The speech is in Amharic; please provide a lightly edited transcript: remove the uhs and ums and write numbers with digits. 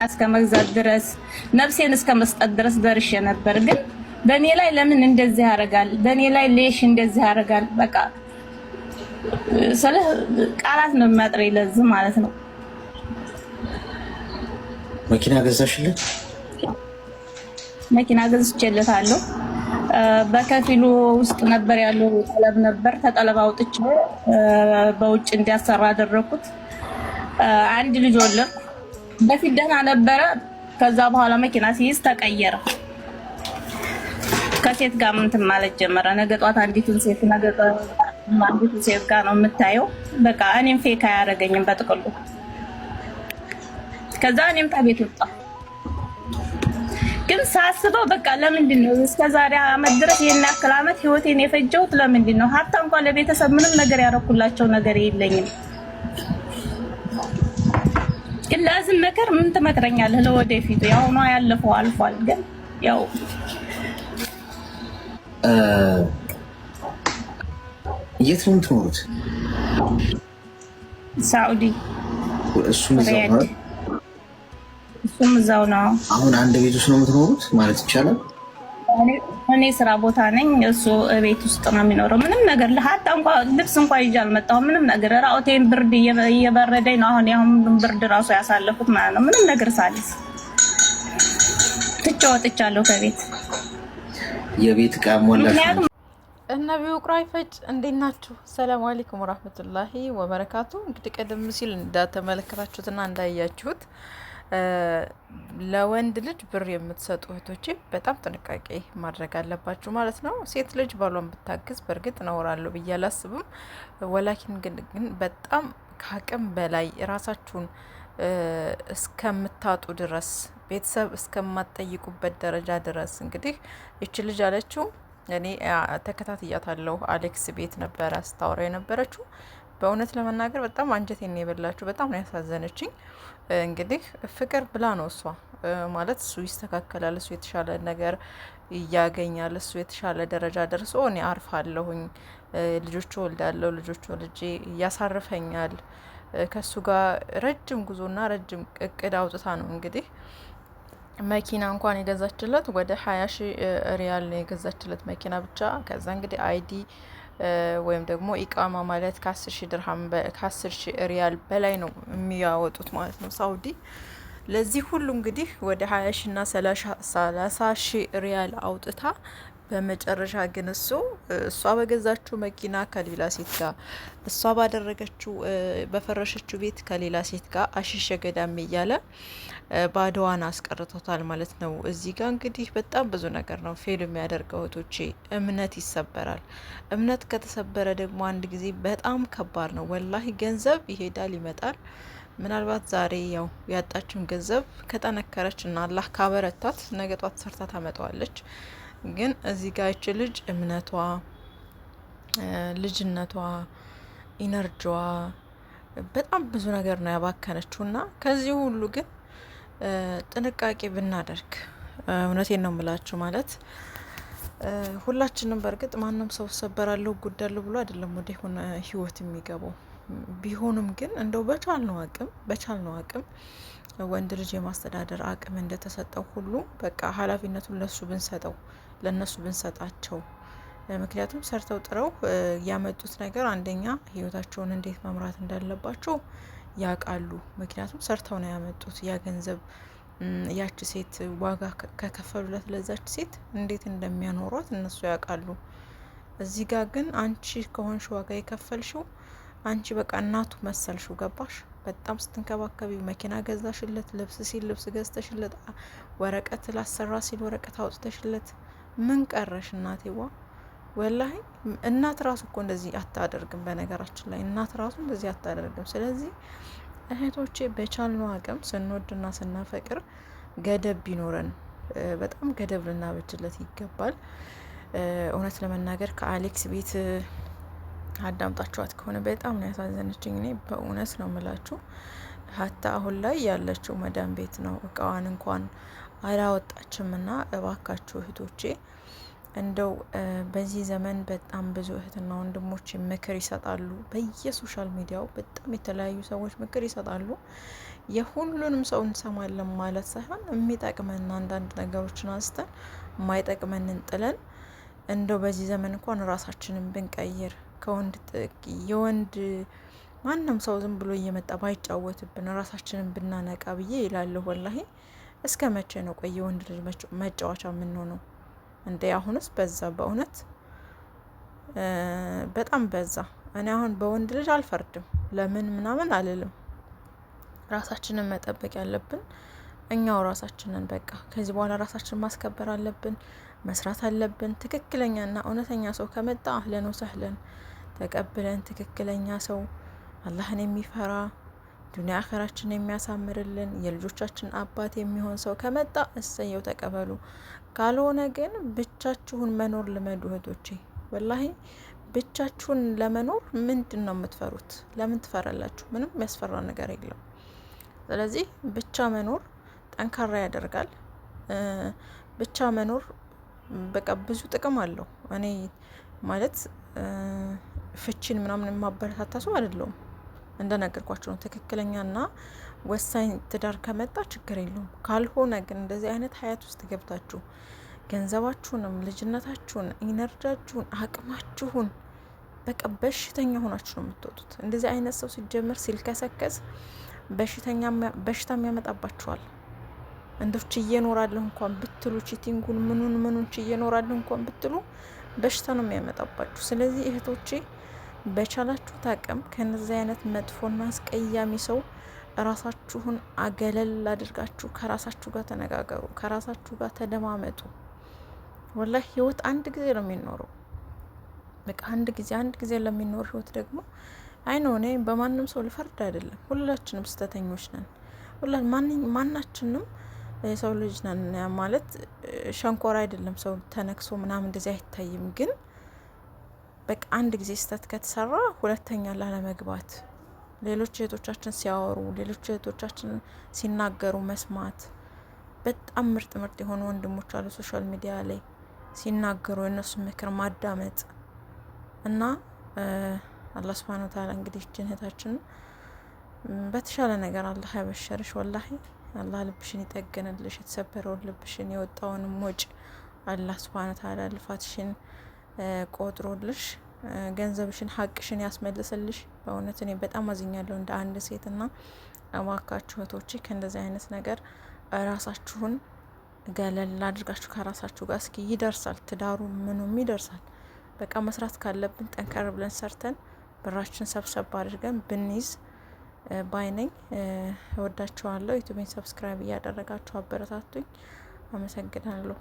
እስከ መግዛት ድረስ፣ ነፍሴን እስከ መስጠት ድረስ ደርሼ ነበር። ግን በእኔ ላይ ለምን እንደዚህ ያደርጋል? በእኔ ላይ ليش እንደዚህ ያደርጋል? በቃ ስለ ቃላት ነው የሚያጥረኝ ለዚህ ማለት ነው። መኪና ገዛሽለት? መኪና ገዝቼለታለሁ። በከፊሉ ውስጥ ነበር ያለው፣ ጠለብ ነበር። ተጠለብ አውጥቼ በውጭ እንዲያሰራ አደረኩት። አንድ ልጅ ወለድኩ። በፊት ደህና ነበረ። ከዛ በኋላ መኪና ሲይዝ ተቀየረ። ከሴት ጋር እንትን ማለት ጀመረ። ነገ ጧት አንዲቱን ሴት፣ ነገ ጧት አንዲቱን ሴት ጋር ነው የምታየው። በቃ እኔም fake አያደርገኝም በጥቅሉ። ከዛ እኔም ከቤት ወጣ። ግን ሳስበው በቃ ለምንድን ነው እስከ ዛሬ አመት ድረስ ይሄን ያክል አመት ህይወቴን የፈጀሁት ለምንድን ነው? ሀታ እንኳን ለቤተሰብ ምንም ነገር ያደረኩላቸው ነገር የለኝም። ግን لازم ምክር ምን ትመክረኛለህ ለወደፊቱ? ያው ነው ያለፈው አልፏል። ግን ያው የት ነው የምትኖሩት? ሳዑዲ። እሱም እዛው ነው። እሱም እዛው ነው። አሁን አንድ ቤት ውስጥ ነው የምትኖሩት ማለት ይቻላል? እኔ ስራ ቦታ ነኝ፣ እሱ ቤት ውስጥ ነው የሚኖረው። ምንም ነገር ለሀታ እንኳ ልብስ እንኳ ይዤ አልመጣሁም። ምንም ነገር ራቁቴን ብርድ እየበረደኝ ነው አሁን። ያሁን ብርድ ራሱ ያሳለፉት ማለት ነው። ምንም ነገር ሳልይዝ ትቼ ወጥቻለሁ ከቤት። የቤት ዕቃ ሞላሽ? ምክንያቱም እና ቢውቅራ ይፈጭ እንዴት ናችሁ? ሰላም አለይኩም ወራህመቱላሂ ወበረካቱ። እንግዲህ ቀደም ሲል እንዳተመለከታችሁትና እንዳያችሁት ለወንድ ልጅ ብር የምትሰጡ እህቶቼ በጣም ጥንቃቄ ማድረግ አለባችሁ ማለት ነው። ሴት ልጅ ባሏን ብታግዝ በእርግጥ እኖራለሁ ብዬ አላስብም። ወላኪን ግን በጣም ከአቅም በላይ ራሳችሁን እስከምታጡ ድረስ፣ ቤተሰብ እስከማትጠይቁበት ደረጃ ድረስ፣ እንግዲህ ይቺ ልጅ አለችው፣ እኔ ተከታትያታለሁ። አሌክስ ቤት ነበረ ስታወራ የነበረችው። በእውነት ለመናገር በጣም አንጀቴን ነው የበላችሁ። በጣም ነው ያሳዘነችኝ። እንግዲህ ፍቅር ብላ ነው እሷ፣ ማለት እሱ ይስተካከላል፣ እሱ የተሻለ ነገር ያገኛል፣ እሱ የተሻለ ደረጃ ደርሶ እኔ አርፋለሁኝ፣ ልጆች ወልዳለሁ፣ ልጆች ወልጄ ያሳርፈኛል። ከእሱ ጋር ረጅም ጉዞና ረጅም እቅድ አውጥታ ነው እንግዲህ መኪና እንኳን የገዛችለት። ወደ 20,000 ሪያል ነው የገዛችለት መኪና ብቻ። ከዛ እንግዲህ ID ወይም ደግሞ ኢቃማ ማለት ከ10,000 ድርሃም፣ ከ10,000 ሪያል በላይ ነው የሚያወጡት ማለት ነው ሳውዲ። ለዚህ ሁሉ እንግዲህ ወደ 20,000 ና 30,000 ሪያል አውጥታ በመጨረሻ ግን እሱ እሷ በገዛችው መኪና ከሌላ ሴት ጋር፣ እሷ ባደረገችው በፈረሸችው ቤት ከሌላ ሴት ጋር አሽሸ ገዳሜ እያለ ባዶዋን አስቀርቶታል ማለት ነው። እዚህ ጋር እንግዲህ በጣም ብዙ ነገር ነው fail የሚያደርገው እህቶቼ። እምነት ይሰበራል። እምነት ከተሰበረ ደግሞ አንድ ጊዜ በጣም ከባድ ነው። ወላሂ ገንዘብ ይሄዳል ይመጣል። ምናልባት ዛሬ ያው ያጣችውን ገንዘብ ከጠነከረች እና አላህ ካበረታት ነገ ጧት ሰርታ ታመጣዋለች። ግን እዚህ ጋር ይች ልጅ እምነቷ፣ ልጅነቷ፣ energy ዋ በጣም ብዙ ነገር ነው ያባከነችው። እና ከዚህ ሁሉ ግን ጥንቃቄ ብናደርግ፣ እውነቴን ነው ምላችሁ፣ ማለት ሁላችንም በእርግጥ ማንም ሰው ሰበራለሁ ጉዳለሁ ብሎ አይደለም ወደ የሆነ ህይወት የሚገባው። ቢሆንም ግን እንደው በቻልነው አቅም ወንድ ልጅ የማስተዳደር አቅም እንደተሰጠው ሁሉ በቃ ኃላፊነቱን ለሱ ብንሰጠው፣ ለእነሱ ብንሰጣቸው፣ ምክንያቱም ሰርተው ጥረው ያመጡት ነገር አንደኛ ህይወታቸውን እንዴት መምራት እንዳለባቸው ያውቃሉ። ምክንያቱም ሰርተው ነው ያመጡት። ያ ገንዘብ ያቺ ሴት ዋጋ ከከፈሉላት ለዛች ሴት እንዴት እንደሚያኖሯት እነሱ ያውቃሉ። እዚህ ጋር ግን አንቺ ከሆንሽ ዋጋ የከፈልሽው አንቺ በቃ እናቱ መሰልሽው፣ ገባሽ? በጣም ስትንከባከቢው፣ መኪና ገዛሽለት፣ ልብስ ሲል ልብስ ገዝተሽለት፣ ወረቀት ላሰራ ሲል ወረቀት አውጥተሽለት፣ ምን ቀረሽ እናቴዋ? ወላሂ እናት ራሱ እኮ እንደዚህ አታደርግም። በነገራችን ላይ እናት ራሱ እንደዚህ አታደርግም። ስለዚህ እህቶቼ በቻልነው አቅም ስንወድና ስናፈቅር ገደብ ቢኖረን፣ በጣም ገደብ ልናበጅለት ይገባል። እውነት ለመናገር ከአሌክስ ቤት አዳምጣችኋት ከሆነ በጣም ነው ያሳዘነችኝ። እኔ በእውነት ነው ምላችሁ። ሀታ አሁን ላይ ያለችው መዳም ቤት ነው፣ እቃዋን እንኳን አላወጣችም። ና እባካችሁ እህቶቼ እንደው በዚህ ዘመን በጣም ብዙ እህትና ወንድሞች ምክር ይሰጣሉ። በየ social media ው በጣም የተለያዩ ሰዎች ምክር ይሰጣሉ። የሁሉንም ሰው እንሰማለን ማለት ሳይሆን የሚጠቅመን አንዳንድ ነገሮችን አንስተን የማይጠቅመንን ጥለን እንደው በዚህ ዘመን እንኳን ራሳችንን ብንቀይር ከወንድ የወንድ ማንም ሰው ዝም ብሎ እየመጣ ባይጫወትብን ራሳችንን ብናነቃ ብዬ ይላለሁ። ወላሂ እስከ መቼ ነው ቆይ የወንድ ልጅ መጫወቻ የምንሆነው? እንዴ አሁንስ በዛ፣ በእውነት በጣም በዛ። እኔ አሁን በወንድ ልጅ አልፈርድም፣ ለምን ምናምን አልልም። ራሳችንን መጠበቅ ያለብን እኛው ራሳችንን በቃ ከዚህ በኋላ ራሳችንን ማስከበር አለብን፣ መስራት አለብን። ትክክለኛና እውነተኛ ሰው ከመጣ أهلا وسهلا ተቀብለን ትክክለኛ ሰው አላህን የሚፈራ ዱኒያ አኸራችን የሚያሳምርልን የልጆቻችን አባት የሚሆን ሰው ከመጣ እሰየው ተቀበሉ። ካልሆነ ግን ብቻችሁን መኖር ልመዱ እህቶቼ። ወላሂ ብቻችሁን ለመኖር ምንድን ነው የምትፈሩት? ለምን ትፈራላችሁ? ምንም የሚያስፈራ ነገር የለም። ስለዚህ ብቻ መኖር ጠንካራ ያደርጋል። ብቻ መኖር በቃ ብዙ ጥቅም አለው። እኔ ማለት ፍቺን ምናምን የማበረታታ ሰው አይደለሁም። እንደነገርኳቸው ነው። ትክክለኛና ወሳኝ ትዳር ከመጣ ችግር የለውም። ካልሆነ ግን እንደዚህ አይነት ሀያት ውስጥ ገብታችሁ ገንዘባችሁንም፣ ልጅነታችሁን፣ energy ያችሁን፣ አቅማችሁን በቃ በሽተኛ ሆናችሁ ነው የምትወጡት። እንደዚህ አይነት ሰው ሲጀመር ሲልከሰከስ በሽታም ያመጣባችኋል። እንደው ችዬ እኖራለሁ እንኳን ብትሉ cheating ኡን ምኑን ምኑን ችዬ እኖራለሁ እንኳን ብትሉ በሽታ ነው የሚያመጣባችሁ። ስለዚህ እህቶቼ በቻላችሁት አቅም ከነዚህ አይነት መጥፎና አስቀያሚ ሰው ራሳችሁን አገለል አድርጋችሁ ከራሳችሁ ጋር ተነጋገሩ፣ ከራሳችሁ ጋር ተደማመጡ። ወላሂ ህይወት አንድ ጊዜ ነው የሚኖረው። በቃ አንድ ጊዜ አንድ ጊዜ ለሚኖር ህይወት ደግሞ አይኖ እኔ በማንም ሰው ልፈርድ አይደለም። ሁላችንም ስህተተኞች ነን። ሁላ ማናችንም የሰው ልጅ ነን ማለት ሸንኮራ አይደለም። ሰው ተነክሶ ምናምን እንደዚህ አይታይም። ግን በቃ አንድ ጊዜ ስህተት ከተሰራ ሁለተኛ ላለመግባት ሌሎች እህቶቻችን ሲያወሩ፣ ሌሎች እህቶቻችን ሲናገሩ መስማት። በጣም ምርጥ ምርጥ የሆኑ ወንድሞች አሉ social media ላይ ሲናገሩ የእነሱን ምክር ማዳመጥ እና አላህ سبحانه وتعالى እንግዲህ ይህችን እህታችንን በተሻለ ነገር አላህ ያበሸርሽ። ወላሂ አላህ ልብሽን ይጠግንልሽ፣ የተሰበረውን ልብሽን የወጣውንም ወጪ አላህ سبحانه وتعالى ልፋትሽን ቆጥሮልሽ ገንዘብሽን ሀቅሽን ያስመልስልሽ። በእውነት እኔ በጣም አዝኛለሁ እንደ አንድ ሴትና እባካችሁ እህቶቼ ከእንደዚህ አይነት ነገር ራሳችሁን ገለል አድርጋችሁ ከራሳችሁ ጋር እስኪ ይደርሳል፣ ትዳሩ ምኑም ይደርሳል። በቃ መስራት ካለብን ጠንከር ብለን ሰርተን ብራችን ሰብሰብ አድርገን ብንይዝ ባይ ነኝ። እወዳችኋለሁ። ዩቱቤን subscribe እያደረጋችሁ አበረታቱኝ። አመሰግናለሁ።